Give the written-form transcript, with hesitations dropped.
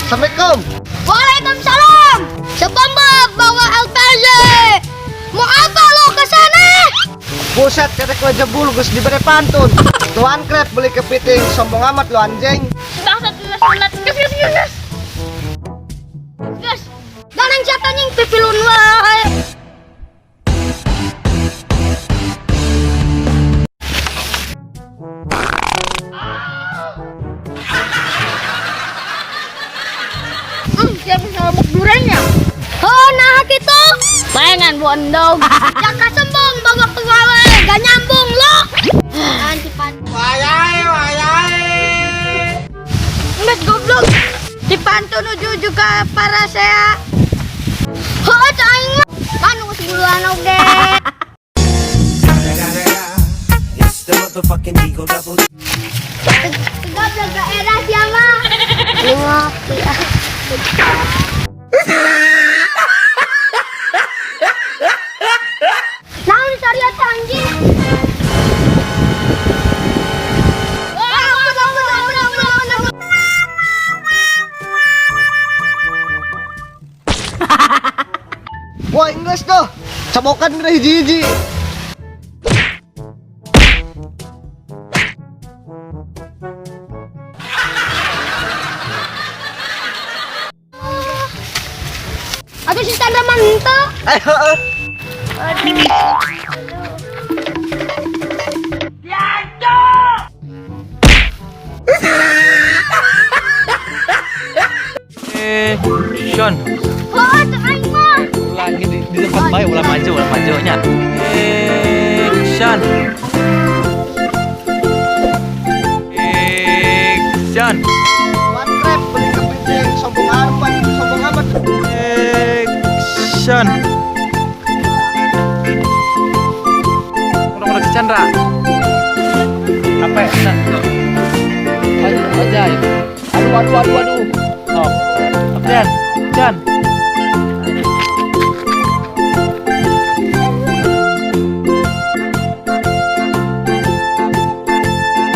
Assalamualaikum. Waalaikumsalam. SpongeBob bawa LPG. Mau apa lo ke sana? Buset, ketek lo jebul geus dibere pantun. Tuan Krab beli kepiting, sombong amat lo anjing. Bangsat sunat. Gas gas gas gas. Gas. Danang siapa anjing pipilun wae. Siapa sama durennya? Oh, nah gitu. Bayangan bu endog. Jaka sembong bawa kewawe, gak nyambung lo. Antipan. Wayai, wayai. Nggak goblok. Dipantun uju juga para saya. Oh, aing mah. Kan geus buluan oge. It's the motherfucking Eagle Double. Goblok daerah siapa? Ngopi ah. Naon syariat anjing? Wah, ampun, ampun, ampun, ampun, ampun, ampun. Wah, Inggris tuh. Cabokan udah hiji-hiji. Aduh si tanda mantap. Ayo, heeh. Eh, Sean, Oh, aing mah. lagi di tempat baik ulah maju, ulah maju nya. Action. Action. Tuan Krab beli kepiting, sombong amat, sombong amat. Action. Udah udah Chandra. Capek, tuh. Aduh, aja. Aduh, aduh, aduh, aduh.